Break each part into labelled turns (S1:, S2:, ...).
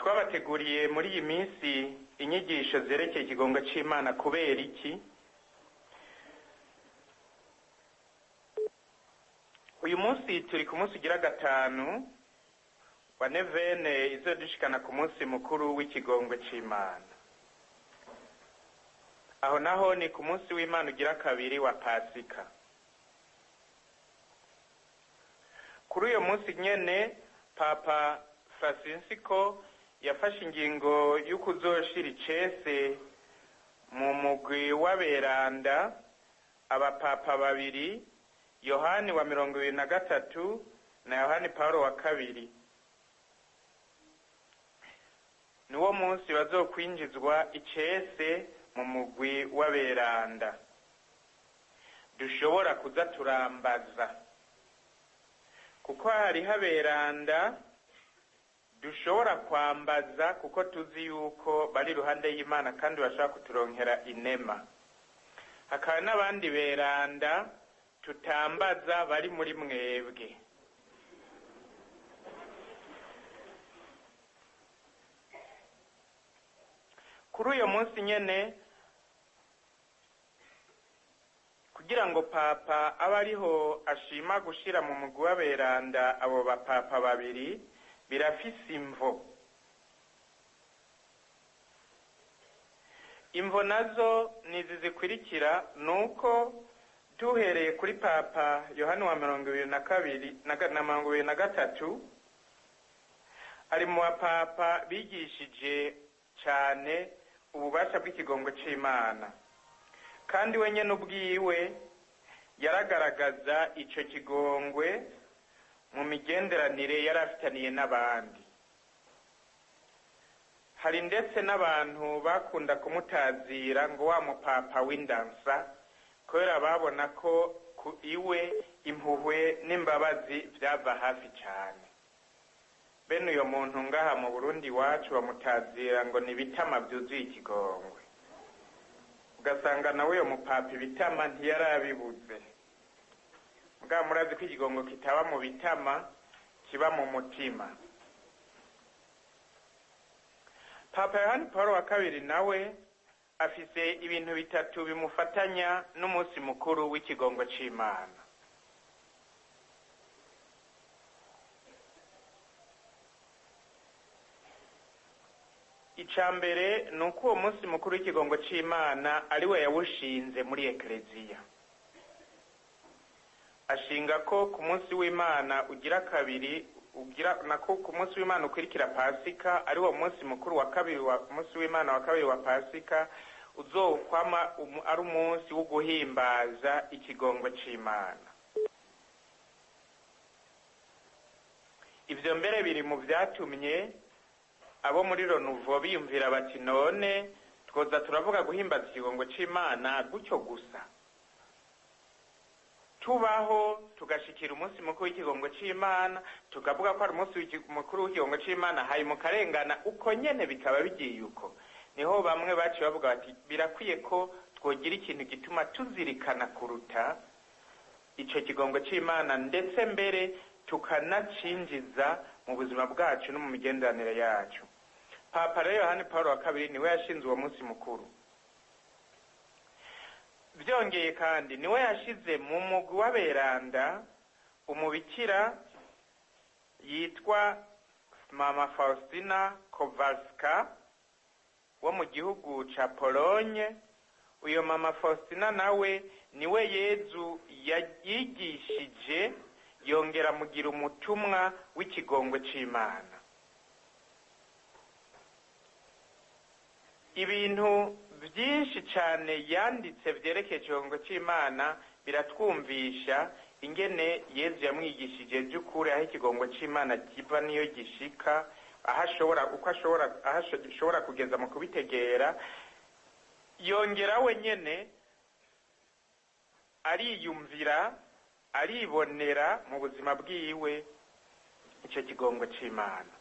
S1: Twabateguriye muri iyi minsi inyigisho zerekeye ikigongo c'Imana. Kubera iki? Uyu munsi turi ku munsi ugira gatanu wa nevene izodushikana ku munsi mukuru w'ikigongo c'Imana. Aho naho ni ku munsi w'Imana ugira kabiri wa Pasika. Kuri uyo munsi nyene Papa Francisco yafashe ingingo y'ukuzoshira icese mu mugwi w'aberanda abapapa babiri, Yohani wa 23 na Yohani Paulo wa kabiri. Niwo munsi bazokwinjizwa icese mu mugwi w'aberanda. Dushobora kuza turambaza, kuko hariho aberanda dushobora kwambaza kuko tuzi yuko bari iruhande y'Imana kandi bashobora kuturonkera inema. Hakaba n'abandi beranda tutambaza bari muri mwebwe. Kuri uyo munsi nyene, kugira ngo Papa abe ariho ashima gushira mu mugwi w'aberanda abo bapapa babiri, birafise imvo. Imvo nazo nizi zikurikira: nuko duhereye kuri Papa Yohani wa 22 na 23, ari mu bapapa bigishije cane ububasha bw'ikigongo c'Imana, kandi we nyene ubwiwe yaragaragaza ico kigongwe mu migenderanire yari afitaniye n'abandi. Hari ndetse n'abantu bakunda kumutazira ngo wa mupapa w'indansa, kubera babona ko ku iwe impuhwe n'imbabazi vyava hafi cane. Bene uyo muntu ngaha mu Burundi iwacu bamutazira ngo ni ibitama vyuzuye ikigongwe, ugasanga nawe uyo mupapa ibitama ntiyarabibuze. Mugabo murazi ko ikigongo kitaba mu bitama, kiba mu mutima. Papa Yohani Paulo wa kabiri nawe afise ibintu bitatu bimufatanya n'umunsi mukuru w'ikigongo c'Imana. Ica mbere ni uko uwo munsi mukuru w'ikigongo c'Imana ari we yawushinze muri Ekleziya. Ashinga ko ku munsi w'Imana ugira kabiri, ugira nako ku munsi w'Imana ukurikira Pasika, ari wo munsi mukuru wa kabiri wa munsi w'Imana wa kabiri wa Pasika, uzokwama ari umunsi wo guhimbaza ikigongo c'Imana. Ivyo mbere biri mu vyatumye abo muri Renouveau biyumvira bati none twoza turavuga guhimbaza ikigongo c'Imana gutyo gusa, tubaho tugashikira umunsi mukuru w'ikigongo c'Imana, tukavuga ko ari umunsi mukuru w'ikigongo c'Imana, hanyuma ukarengana uko nyene bikaba bigiye uko. Niho bamwe baciye bavuga bati birakwiye ko twogira ikintu gituma tuzirikana kuruta ico kigongo c'Imana, ndetse mbere tukanacinjiza mu buzima bwacu no mu migenderanire yacu. Papa rero Yohani Paulo wa kabiri niwe yashinze uwo munsi mukuru. Vyongeye kandi niwe yashize mu mugwi w'aberanda umubikira yitwa Mama Faustina Kowalska wo mu gihugu ca Polonye. Uyo Mama Faustina nawe niwe Yezu yigishije, yongera mugira umutumwa w'ikigongo c'Imana. Ibintu vyinshi cane yanditse vyerekeye ikigongo c'Imana biratwumvisha ingene Yezu yamwigishije vy'ukuri aho ikigongo c'Imana kiva niyo gishika, aho ashobora, uko ashobora, aho ashobora kugeza mu kubitegera. Yongera we nyene ariyumvira, aribonera mu buzima bwiwe ico kigongo c'Imana.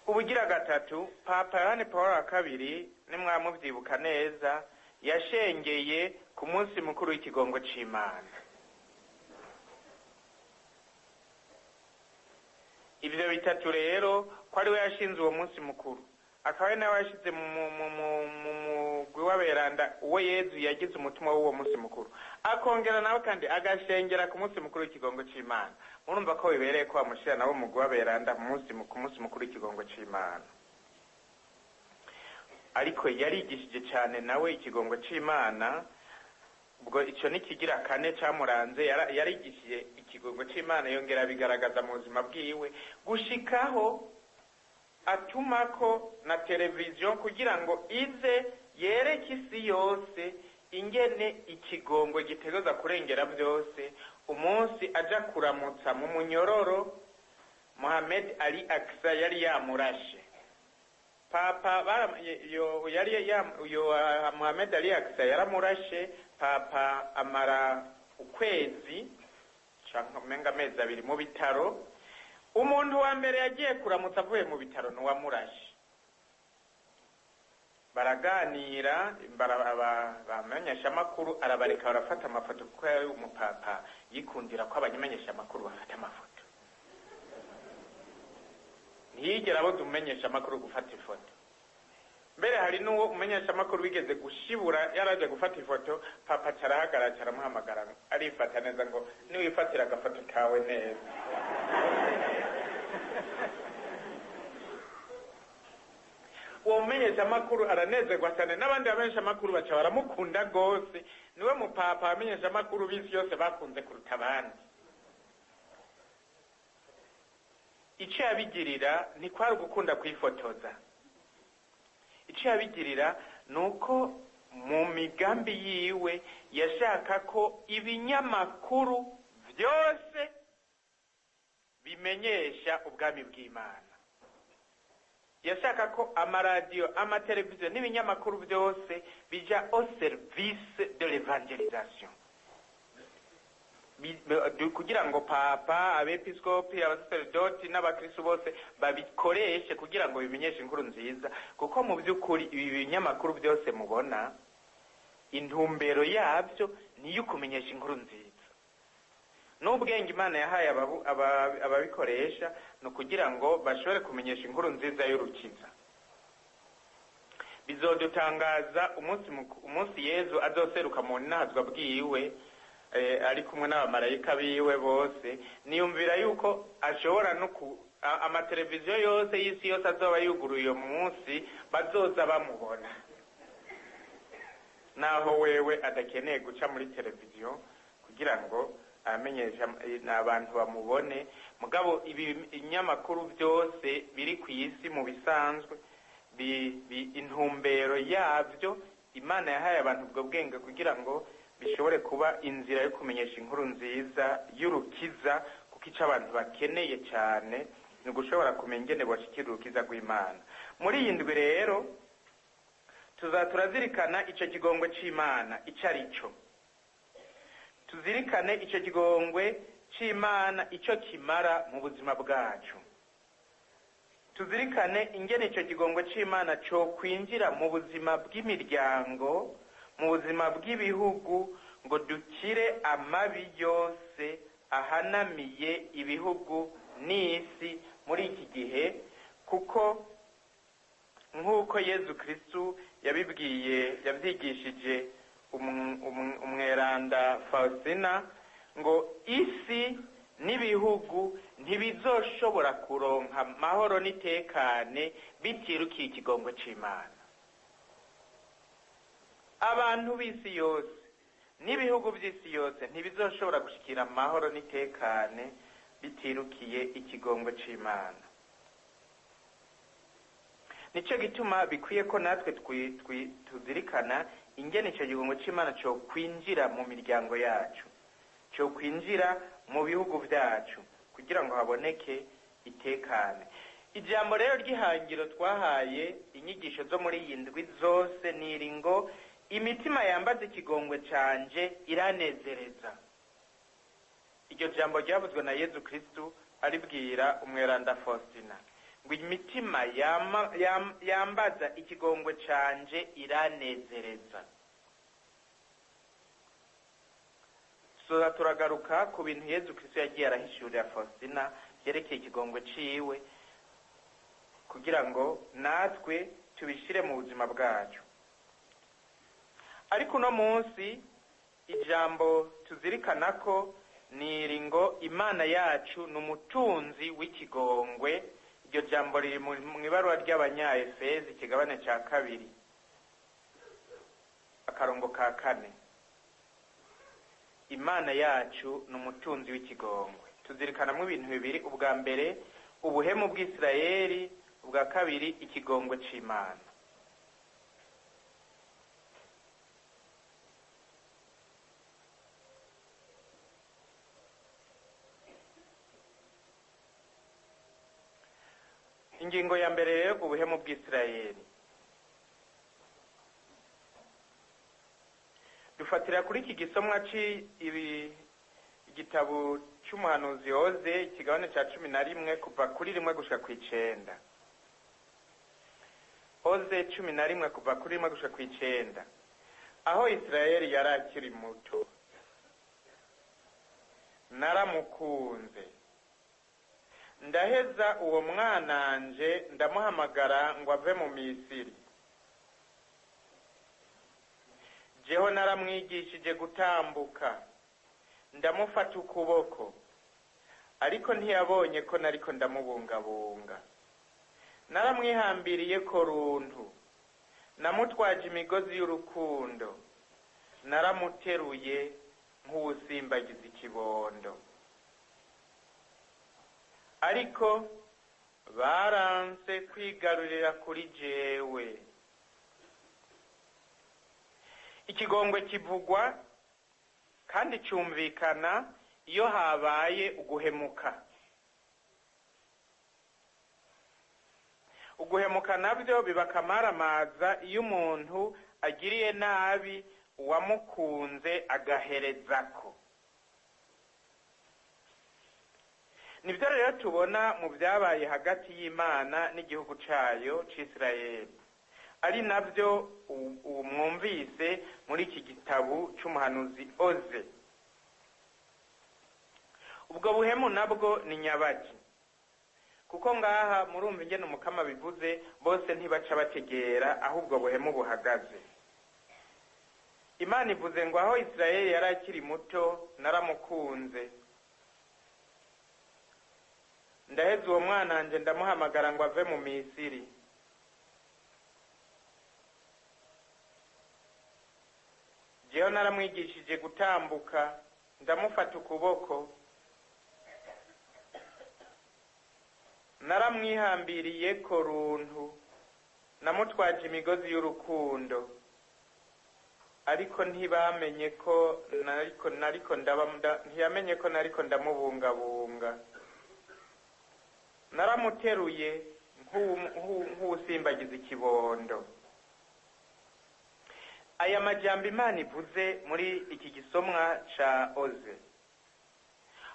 S1: Ubugira gatatu, Papa Yohani Paulo wa kabiri, nimwamuvyibuka neza, yashengeye ku munsi mukuru w'ikigongo c'Imana. Ivyo bitatu rero, ko ari we yashinze uwo munsi mukuru, akaba ari nawe yashize mu mugwi w'aberanda uwo Yezu yagize umutima w'uwo munsi mukuru, akongera nawe kandi agashengera ku munsi mukuru w'ikigongo c'Imana. Murumva ko bibereye ko bamushira nabo mugwi w'aberanda ku munsi mukuru w'ikigongo c'Imana. Ariko yarigishije cyane nawe ikigongo c'Imana. Ubwo ico ni kigira kane camuranze, yarigishije ikigongo c'Imana, yongera bigaragaza mu buzima bwiwe, gushikaho atumako na televiziyo kugira ngo ize yereke isi yose ingene ikigongo gitegerezwa kurengera byose. Umunsi aja kuramutsa mu munyororo Mohamed Ali Aksa yari yamurashe papa, yari Mohamed Ali Aksa yaramurashe papa, amara ukwezi canke umenga amezi 2 mu bitaro. Umuntu wa mbere yagiye kuramutsa avuye mu bitaro nuwamurashe. Baraganira, bamenyesha amakuru, arabareka barafata amafoto, kuko yari umupapa yikundira ko abamenyesha amakuru bafata amafoto. Ntiyigera abuza umumenyesha amakuru gufata ifoto. Mbere hari n'uwo umumenyesha amakuru wigeze gushibura yaraje gufata ifoto, papa carahagarara caramuhamagara, arifata neza ngo niwifatira agafoto kawe neza. Uwo mumenyesha amakuru aranezerwa cyane, n'abandi bamenyesha amakuru baca baramukunda gose. Niwe mupapa abamenyesha amakuru b'isi yose bakunze kuruta abandi. Ico yabigirira ntikwari ugukunda kwifotoza. Ico yabigirira nuko mu migambi yiwe yashaka ko ibinyamakuru vyose bimenyesha ubwami bw'Imana. Yashaka ko amaradiyo, amateleviziyo n'ibinyamakuru byose bija au service de l'évangélisation, kugira ngo papa, abepiskopi, abasaserdoti n'abakristo bose babikoreshe kugira ngo bimenyeshe inkuru nziza. Kuko mu by'ukuri ibi binyamakuru byose mubona, intumbero yabyo ni iyo kumenyesha inkuru nziza. N'ubwenge Imana yahaye ababikoresha ni ukugira ngo bashobore kumenyesha inkuru nziza y'urukiza. Bizodutangaza umunsi Yezu azoseruka mu ntazwa bwiwe, ari kumwe n'abamarayika biwe bose. Niyumvira yuko ashobora no amateleviziyo yose y'isi yose azoba yuguruye uyo munsi, bazoza bamubona, naho wewe adakeneye guca muri televiziyo kugira ngo amenyesha n'abantu bamubone. Mugabo ibinyamakuru byose biri ku isi mu bisanzwe, intumbero yabyo Imana yahaye abantu ubwo bwenge kugira ngo bishobore kuba inzira yo kumenyesha inkuru nziza y'urukiza, kuko ico abantu bakeneye cyane ni ugushobora kumenya ingene boshikira urukiza rw'Imana. Muri iyi ndwi rero tuzaturazirikana ico kigongwe c'Imana ico ari cyo, tuzirikane ico kigongwe c'Imana ico kimara mu buzima bwacu, tuzirikane ingene ico kigongwe c'Imana co kwinjira mu buzima bw'imiryango, mu buzima bw'ibihugu, ngo dukire amabi yose ahanamiye ibihugu n'isi muri iki gihe. Kuko nk'uko Yezu Kristu yabibwiye, yavyigishije umweranda Faustina, ngo isi n'ibihugu ntibizoshobora kuronka amahoro n'itekane bitirukiye ikigongwe c'Imana. Abantu b'isi yose n'ibihugu by'isi yose ntibizoshobora gushikira amahoro n'itekane bitirukiye ikigongwe c'Imana. Nico gituma bikwiye ko natwe tuzirikana ingene ico kigongwe c'Imana co kwinjira mu miryango yacu, co kwinjira mu bihugu vyacu, kugira ngo haboneke itekane. Ijambo rero ry'ihangiro twahaye inyigisho zo muri iyi ndwi zose niri ngo imitima yambaza ikigongwe canje iranezereza. Iryo jambo ryavuzwe na Yezu Kristu aribwira umweranda Faustina, ngo imitima yambaza ikigongwe canje iranezereza. Tuza turagaruka ku bintu Yezu Kristu yagiye arahishurira Faustina vyerekeye ikigongwe ciwe, kugira ngo natwe tubishire mu buzima bwacu. Ariko uno munsi ijambo tuzirikana ko ni iri ngo Imana yacu ni umutunzi w'ikigongwe. Iryo jambo riri mu ibaruwa ry'Abanyaefezi, ikigabane ca 2 akarongo ka 4. Imana yacu ni umutunzi w'ikigongwe. Tuzirikanamwo ibintu bibiri: ubwa mbere ubuhemu bw'Isirayeli, ubwa kabiri ikigongwe c'Imana. Ingingo ya mbere rero, ubuhemu bw'Isirayeli. Dufatira kuri iki gisomwa igitabo c'umuhanuzi Hoze, ikigabane ca 11 kuva kuri 1 gushika kw'icenda. Hoze 11 kuva kuri 1 gushika kw'icenda. Aho Isirayeli yari akiri muto, naramukunze, ndaheza uwo mwananje ndamuhamagara ngo ave mu Misiri. Jeho naramwigishije gutambuka, ndamufata ukuboko, ariko ntiyabonye ko nariko ndamubungabunga. Naramwihambiriye ko runtu, namutwaje imigozi y'urukundo, naramuteruye nk'uwusimbagiza ikibondo. Ariko baranse kwigarurira kuri jewe. Ikigongwe kivugwa kandi cumvikana iyo habaye uguhemuka. Uguhemuka navyo biba akamaramaza iyo umuntu agiriye nabi uwamukunze agaherezako. Nivyo rero tubona mu vyabaye hagati y'Imana n'igihugu cayo c'Isirayeli, ari navyo mwumvise muri iki gitabo c'umuhanuzi Oze. Ubwo buhemu nabwo ni nyabaki, kuko ngaha murumva ingene Umukama bivuze, bose ntibaca bategera aho ubwo buhemu buhagaze. Imana ivuze ngo aho Isirayeli yari akiri muto naramukunze, ndaheza uwo mwananje ndamuhamagara ngo ave mu Misiri. Jeho naramwigishije gutambuka, ndamufata ukuboko, naramwihambiriye ko runtu, namutwaje imigozi y'urukundo, ariko ntibamenye ko nariko ntiyamenye ko nariko ndamubungabunga. Naramuteruye nk'uwusimbagiza ikibondo. Aya majambo Imana ivuze muri iki gisomwa ca Oze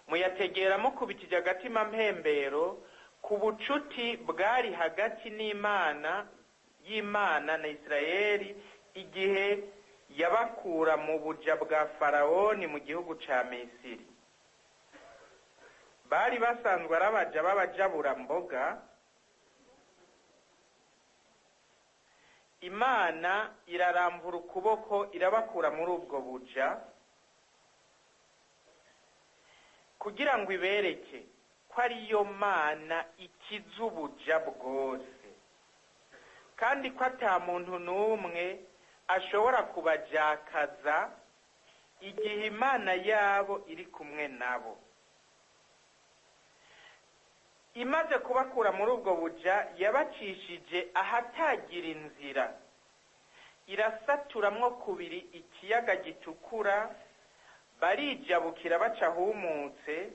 S1: muyategera mukubitije agatima mpembero ku bucuti bwari hagati n'Imana y'Imana na Isirayeli igihe yabakura mu buja bwa Faraoni mu gihugu ca Misiri. Bari basanzwe ari abaja b'abajaburamboga. Imana irarambura ukuboko irabakura muri ubwo buja kugira ngo ibereke ko ariyo Mana ikiza ubuja bwose, kandi ko ata muntu n'umwe ashobora kubajakaza igihe Imana yabo iri kumwe nabo. Imaze kubakura muri ubwo buja, yabacishije ahatagira inzira, irasaturamwo kubiri ikiyaga gitukura, barijabukira baca ahumutse,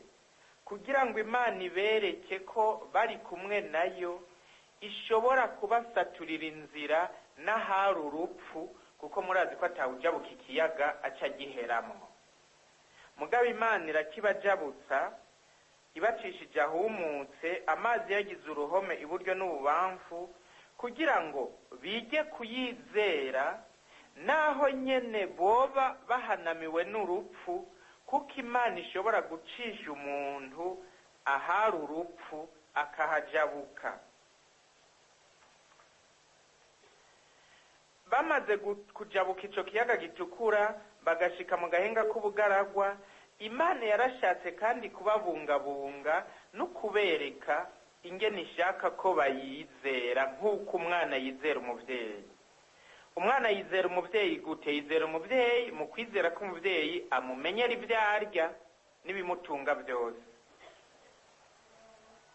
S1: kugira ngo Imana ibereke ko bari kumwe nayo, ishobora kubasaturira inzira n'ahari urupfu, kuko murazi ko atawujabuka ikiyaga aca agiheramwo. Mugabo Imana irakibajabutsa ibacishije ahumutse, amazi yagize uruhome iburyo n'ububamfu, kugira ngo bige kuyizera naho nyene boba bahanamiwe n'urupfu, kuko Imana ishobora gucisha umuntu Ahari urupfu akahajabuka. Bamaze kujabuka ico kiyaga gitukura, bagashika mu gahinga k'ubugaragwa, Imana yarashatse kandi kubabungabunga no kubereka ingene ishaka ko bayizera nk'uko umwana yizera umuvyeyi. Umwana yizera umuvyeyi gute? Yizera umuvyeyi mu kwizera ko umuvyeyi amumenyera ibyo arya n'ibimutunga byose.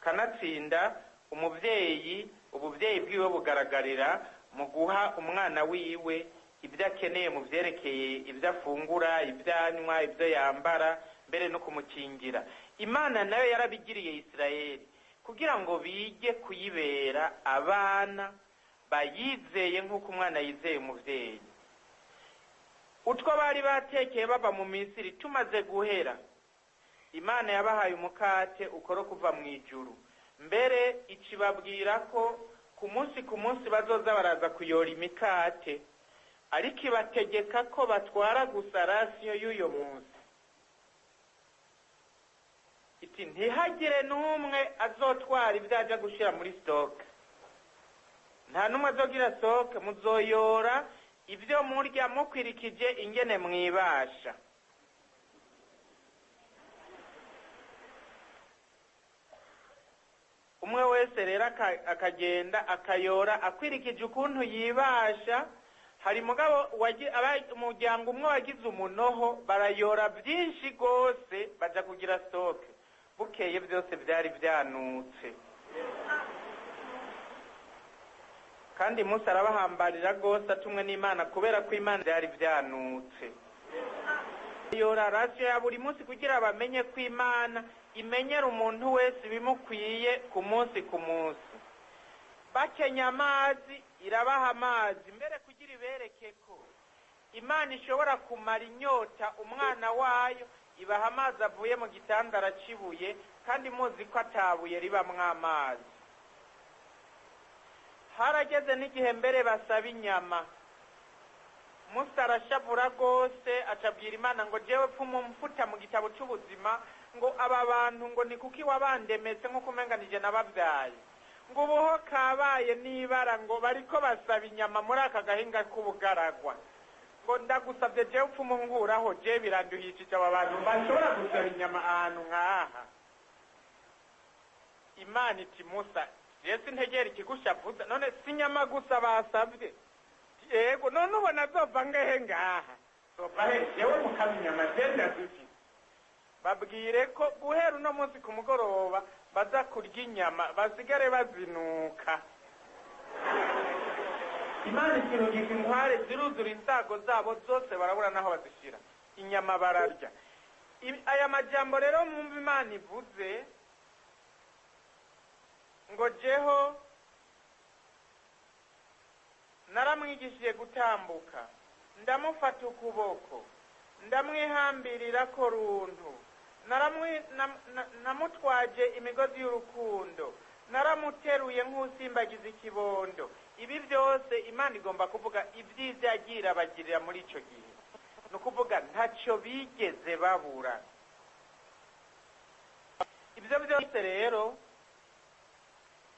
S1: Kanatsinda umuvyeyi, ubuvyeyi bwiwe bugaragarira mu guha umwana wiwe ibyo akeneye mu vyerekeye ibyo afungura, ibyo anywa, ibyo yambara, mbere no kumukingira. Imana nayo yarabigiriye Isirayeli kugira ngo bige kuyibera abana bayizeye nk'uko umwana yizeye umuvyeyi. Utwo bari batekeye bava mu Misiri tumaze guhera, Imana yabahaye umukate ukora kuva mu ijuru. Mbere ikibabwira ko ku munsi ku munsi bazoza baraza kuyora imikate, ariko ibategeka ko batwara gusa rasiyo y'uyo munsi. Iti ntihagire n'umwe azotwara ibyo aja gushira muri stoke. Nta n'umwe azogira stoke, muzoyora ibyo murya mukwirikije ingene mwibasha. Umwe wese rero akagenda akayora akwirikije ukuntu yibasha. Hari mugabo umuryango umwe wagize umunoho, barayora byinshi gose baja kugira stoke. Bukeye byose byari byanutse. Kandi Musa arabahambarira gose atumwe n'Imana, kubera ko Imana byari byanutse. Yora rasiyo ya buri munsi kugira bamenye ko Imana imenyera umuntu wese ibimukwiye ku munsi ku munsi. Bakenya amazi, irabaha amazi, mbere kugira ibereke ko Imana ishobora kumara inyota umwana wayo, ibaha amazi avuye mu gitandara cibuye, kandi muzi ko atabuye ribamwo amazi. Harageze n'igihe mbere basaba inyama. Musa arashavura gose, acabwira Imana ngo jewe pfuma mfuta mu gitabo c'ubuzima, ngo aba bantu ngo ni kuki wabandemetse nk'uko umenganije nababyaye, ngo ubuho kabaye n'ibara, ngo bariko basaba inyama muri aka gahinga k'ubugaragwa, ngo ndagusabye jewe upfuma unkuraho, jewe biranduhishije aba bantu bashobora gusaba inyama ahantu nk'aha. Imana iti Musa, jewe sintegera ikigushavuza, none si inyama gusa basabye? Yego, none ubona zova ngehe ngaha? Zova he? Jewe mukama inyama je ndazifise. Babwire ko guhera uno munsi ku mugoroba baza kurya inyama, basigare bazinuka. Imana ikirungika inkware ziruzura insago zabo zose, barabura naho bazishira. Inyama bararya. Aya majambo rero mwumva Imana ivuze ngo jeho naramwigishije gutambuka, ndamufata ukuboko, ndamwihambirira ko runtu, namutwaje imigozi y'urukundo, naramuteruye nk'usimbagiza ikibondo. Ibi byose Imana igomba kuvuga ibyiza yagiye irabagirira muri ico gihe. Ni ukuvuga ntacyo bigeze babura. Ibyo byose rero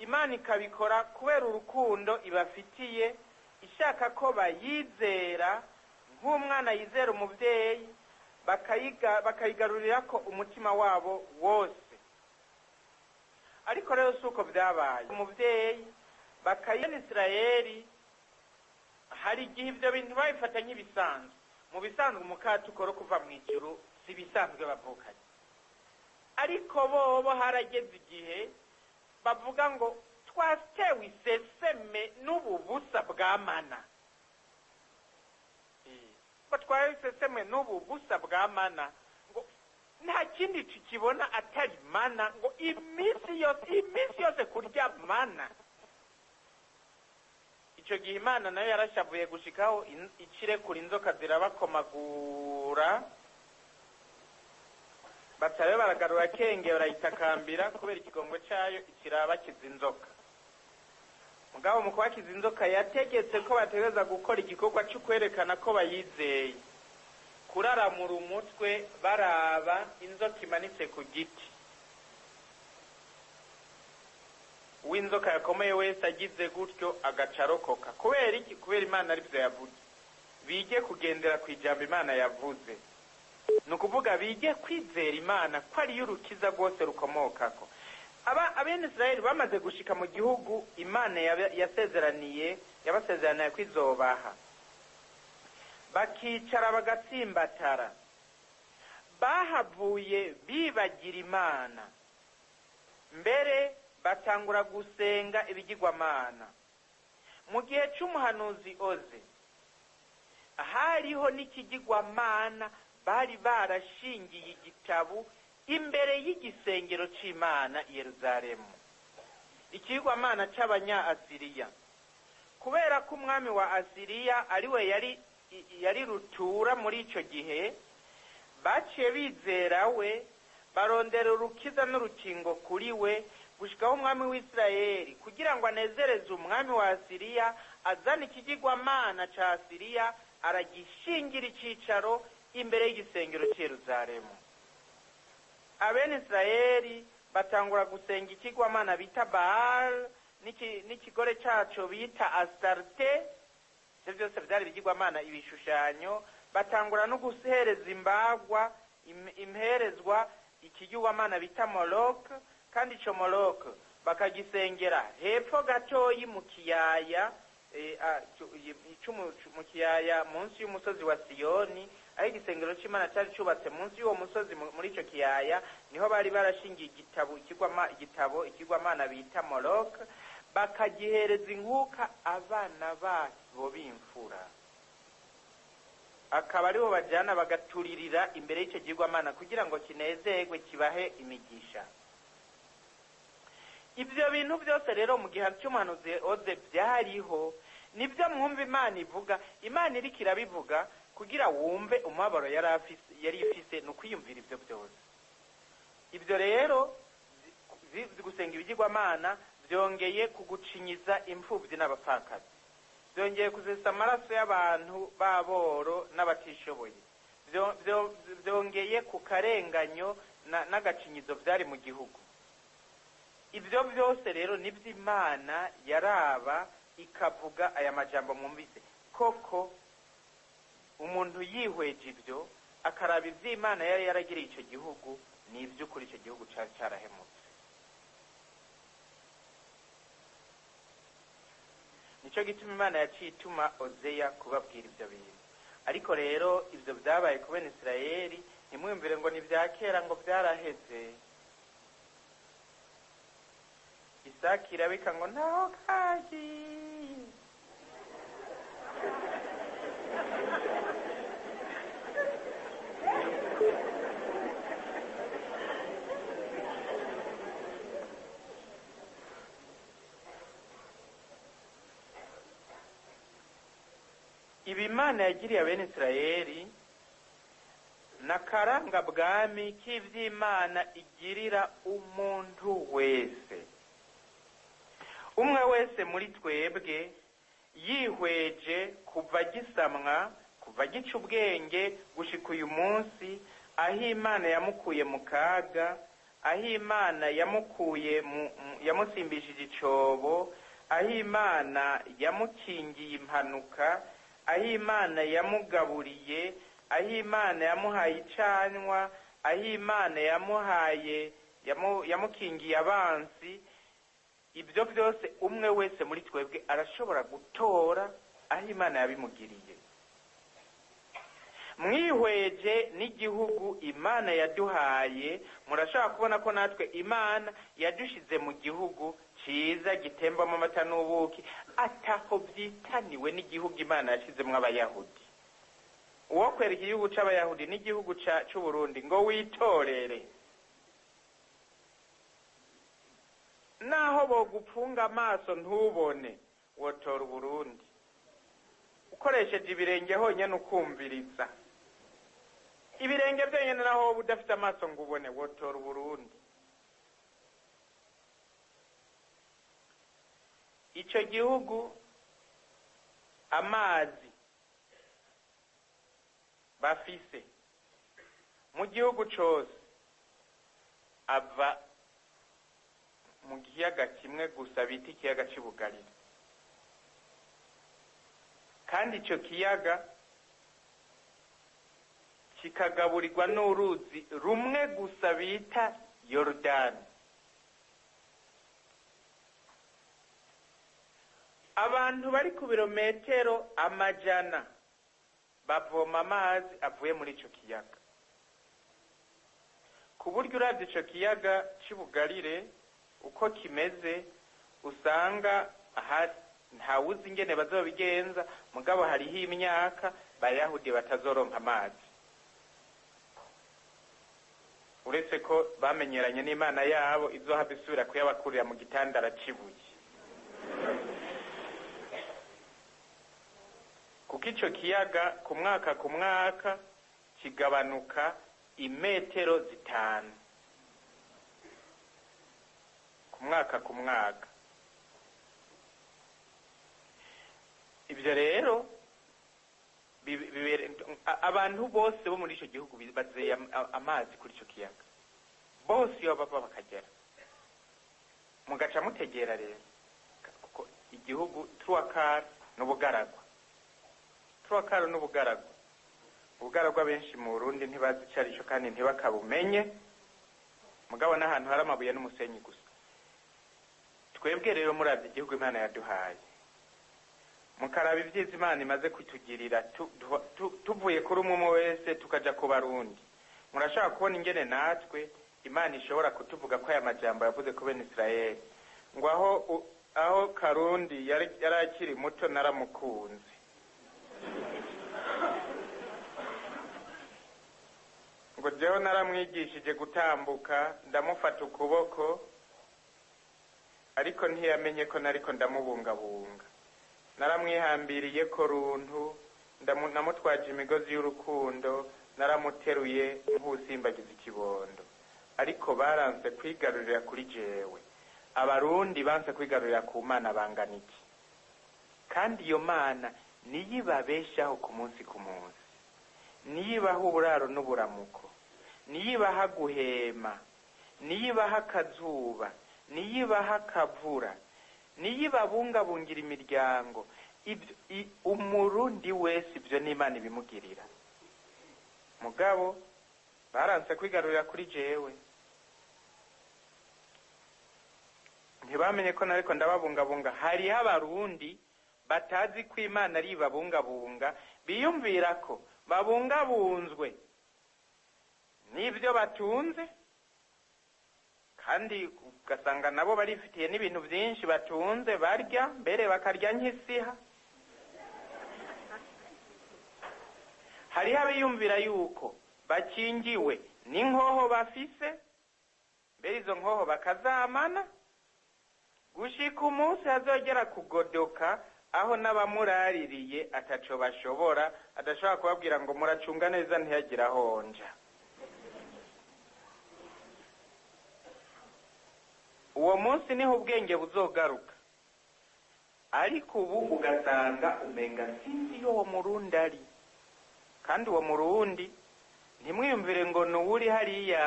S1: Imana ikabikora kubera urukundo ibafitiye, ishaka ko bayizera nk'umwana yizera umuvyeyi, bakayigarurira ko umutima wabo wose. Ariko rero si uko byabaye. Umuvyeyi bakayena Isirayeli, hari igihe ivyo bintu babifata nk'ibisanzwe. Mu bisanzwe umukate ukora kuva mu ijuru si ibisanzwe bavukanye. Ariko bobo harageze igihe bavuga ngo twatewe iseseme n'ubu busa bwa mana. Ngo twatewe iseseme n'ubu busa bwa mana, ngo nta kindi tukibona atari mana, ngo iminsi yose, iminsi yose kurya mana. Ico gihe Imana nayo yarashavuye gushikaho ikirekura inzoka zirabakomagura, batabe baragarura kenge barayitakambira kubera ikigongwe cayo ikirabakiza inzoka. Mugabo mu kubakiza inzoka yategetse ko bategereza gukora igikorwa cyo kwerekana ko bayizeye, kuraramura umutwe baraba inzoka imanitse ku giti. Uw'inzoka yakomeye wese agize gutyo agaca arokoka. Kubera iki? Kubera Imana aribyo yavuze. Bige kugendera ku ijambo Imana yavuze, ni ukuvuga bige kwizera Imana ko ariyo urukiza rwose rukomokako. Aba abene Israeli bamaze gushika mu gihugu Imana yasezeraniye, yabasezeraniye kwizobaha, bakicara bagatsimbatara, bahavuye bibagira Imana, mbere batangura gusenga ibigirwamana. Mu gihe c'umuhanuzi Oze hariho n'ikigirwamana bari barashingiye igitabu imbere y'igisengero c'Imana i Yeruzalemu, ikigirwamana c'Abanya-Asiriya. Kubera ko umwami wa Asiriya ariwe yari rutura muri ico gihe, baciye bizera we, barondera urukiza n'urukingo kuri we, gushikaho umwami w'Isirayeli kugira ngo anezereze umwami wa Asiriya, azana ikigirwamana ca Asiriya aragishingira icicaro imbere y'igisengero c'i Yeruzalemu. Abene Isirayeli batangura gusenga ikigwamana bita Baal n'ikigore caco bita Astarte. Ivyo byose vyari ibigirwamana, ibishushanyo. Batangura no guhereza imbagwa, imperezwa ikigirwamana bita Molok, kandi ico Molok bakagisengera hepfo gatoyi mu kiyaya, mu kiyaya munsi y'umusozi wa Siyoni, aho igisengero c'Imana cari cubatse munsi y'uwo musozi. Muri ico kiyaya niho bari barashingiye igitabo, igitabo ikigwamana bita Molok, bakagihereza inkuka abana babo b'imfura, akaba aribo bajana bagaturirira imbere y'ico gigwamana kugira ngo kinezerwe kibahe imigisha. Ibyo bintu byose rero mu gihe cy'umuhanuzi Oze byariho. Nibyo mwumva Imana ivuga, Imana iriko irabivuga kugira wumve umubabaro yari ifise, ni ukwiyumvira ibyo byose. Ibyo rero gusenga ibigirwamana byongeye kugucinyiza imfubyi n'abapfakazi, byongeye kuzesa amaraso y'abantu b'aboro n'abatishoboye, byongeye ku karenganyo n'agacinyizo byari mu gihugu. Ibyo byose rero nibyo Imana yaraba ikavuga aya majambo mwumvise. Koko umuntu yihweje ibyo akaraba ivy'Imana yari yaragiriye ico gihugu, ni ivy'ukuri ico gihugu cari carahemutse. Nico gituma Imana yaciye ituma Ozeya kubabwira ivyo bintu. Ariko rero ivyo vyabaye ku bene Isirayeli, ntimwumvire ngo ni vya kera, ngo vyaraheze. Isaki irabika ngo ntaho kagiye. Ibi Imana yagiriye abene Isirayeli n'akaranga bwami k'ivy'Imana igirira umuntu wese. Umwe wese muri twebwe yihweje kuva gisamwa, kuva gica ubwenge gushika uyu munsi, aho Imana yamukuye mu kaga, aho Imana yamukuye yamusimbishije icobo, aho Imana yamukingiye impanuka, aho Imana yamugaburiye, aho Imana yamuhaye icanywa, aho Imana yamuhaye yamukingiye abansi. Ibyo byose umwe wese muri twebwe arashobora gutora aho Imana yabimugiriye. Mwihweje n'igihugu Imana yaduhaye, murashobora kubona ko natwe Imana yadushize mu gihugu ciza gitembamo amata n'ubuki, ataho vyitaniwe n'igihugu Imana yashizemwo Abayahudi. Uwo kwereka igihugu c'Abayahudi n'igihugu c'Uburundi ngo witorere, naho bogupfunga amaso ntubone, wotora Uburundi ukoresheje ibirenge honyene ukumviriza. Ibirenge vyonyene, naho woba udafite amaso ngo ubone, wotora Uburundi. Ico gihugu amazi bafise mu gihugu cose ava mu kiyaga kimwe gusa bita ikiyaga cy'Ibugarira. Kandi icyo kiyaga kikagaburirwa n'uruzi rumwe gusa bita Yorodani. Abantu bari ku birometero amajana bavoma amazi avuye muri ico kiyaga, ku buryo uravye ico kiyaga c'Ibugarire uko kimeze usanga ntawuzi ingene bazobigenza, mugabo hariho imyaka Bayahudi batazoronka amazi, uretse ko bamenyeranye n'Imana yabo izohava isubira kuyabakurira mu gitandara c'ibuye. Kuko ico kiyaga ku mwaka ku mwaka kigabanuka imetero 5 ku mwaka ku mwaka. Ibyo rero abantu bose bo muri ico gihugu bazeye amazi kuri ico kiyaga, bose iyo bava bakagera. Mugaca mutegera rero, kuko igihugu Tuwakar n'ubugaragwa, Tuwakar n'ubugaragwa. Ubugaragwa benshi mu Burundi ntibazi ico arico kandi ntibakabumenye, mugabo n'ahantu hari amabuye n'umusenyi gusa. Twebwe rero muravye igihugu Imana yaduhaye, mukaraba ivyiza Imana imaze kutugirira, tuvuye kuri umwe wese tukaja ku Barundi, murashobora kubona ingene natwe Imana ishobora kutuvuga ko aya majambo yavuze ku bene Israeli ngo aho Karundi yari akiri muto naramukunze. Ngo jewe naramwigishije gutambuka, ndamufata ukuboko, ariko ntiyamenye ko nariko ndamubungabunga. Naramwihambiriye ko runtu, namutwaje imigozi y'urukundo, naramuteruye nk'usimbagiza ikibondo. Ariko baranse kwigarurira kuri jewe. Abarundi banse kwigarurira ku Mana bangana iki? Kandi iyo Mana niyo ibabeshaho ku munsi ku munsi, niyo ibaha uburaro n'uburamuko, niyo ibaha guhema, niyo ibaha akazuba, niyo ibaha akavura, niyo ibabungabungira imiryango. Umurundi wese ibyo n'Imana ibimugirira. Mugabo baranse kwigarurira kuri jewe, ntibamenye ko nariko ndababungabunga. Hariho Abarundi batazi ko Imana ari ibabungabunga, biyumvira ko babungabunzwe n'ibyo batunze, kandi ugasanga nabo barifitiye n'ibintu byinshi batunze, barya mbere bakarya nk'isiha. Hariho abiyumvira yuko bakingiwe n'inkoho bafise, mbere izo nkoho bakazamana gushika umunsi hazogera kugodoka, aho n'abamuraririye ataco bashobora, adashobora kubabwira ngo muracunga neza ntiyagira honja. Uwo munsi niho ubwenge buzogaruka. Ariko ubu ugasanga umenga sinzi iyo uwo Murundi ari. Kandi uwo Murundi ntimwiyumvire ngo nuwuri hariya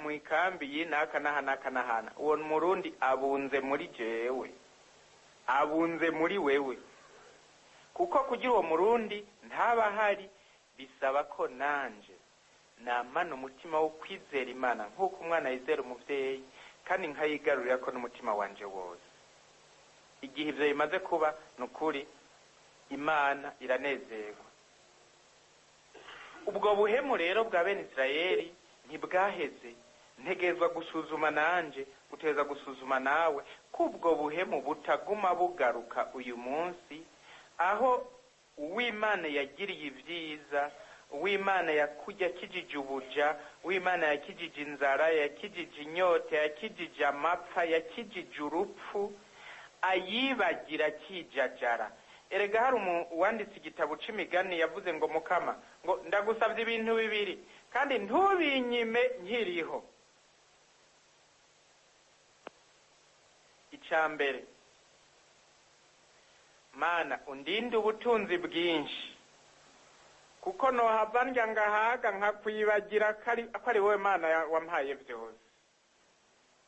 S1: mu ikambi y'inaka n'aha n'aka n'ahana. Uwo Murundi abunze muri jewe, abunze muri wewe. Kuko kugira uwo Murundi ntaba ahari bisaba ko nanje namana umutima wo kwizera Imana nk'uko umwana yizera umuvyeyi, kandi nkayigarurira ko n'umutima wanje wose. Igihe ivyo bimaze kuba, nukuri Imana iranezerwa. Ubwo buhemu rero bwa bene Israeli ntibwaheze. Ntegerezwa gusuzuma nanje, utegerezwa gusuzuma nawe, ko ubwo buhemu butaguma bugaruka uyu munsi, aho uw'Imana yagiriye ivyiza, uw'Imana yakijije ubuja, uw'Imana yakijije inzara, yakijije inyota, yakijije amapfa, yakijije urupfu, ayibagira akijajara. Erega hari uwanditse igitabo c'imigani yavuze ngo Mukama, ngo ndagusavye ibintu bibiri kandi ntubinyime nkiriho. Ica mbere, Mana undinde ubutunzi bwinshi, kuko nohava ndya ngahaga nkakwibagira ko ari wowe Mana wampaye vyose.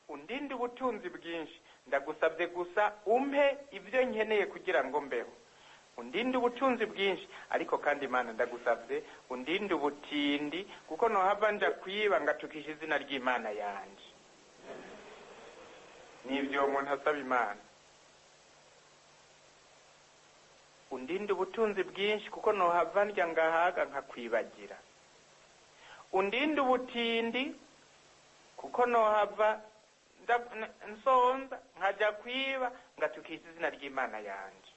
S1: Undinde ubutunzi bwinshi, ndagusabye gusa umpe ibyo nkeneye kugira ngo mbeho. Undinde ubutunzi bwinshi, ariko kandi Imana ndagusabye undinde ubutindi, kuko nohava nja kwiba ngatukisha izina ry'Imana yanje. Nivyo umuntu asaba Imana. Undinde ubutunzi bwinshi, kuko nohava ndya ngahaga nkakwibagira. Undinde ubutindi, kuko nohava nsonza nkaja kwiba ngatukisha izina ry'Imana yanje.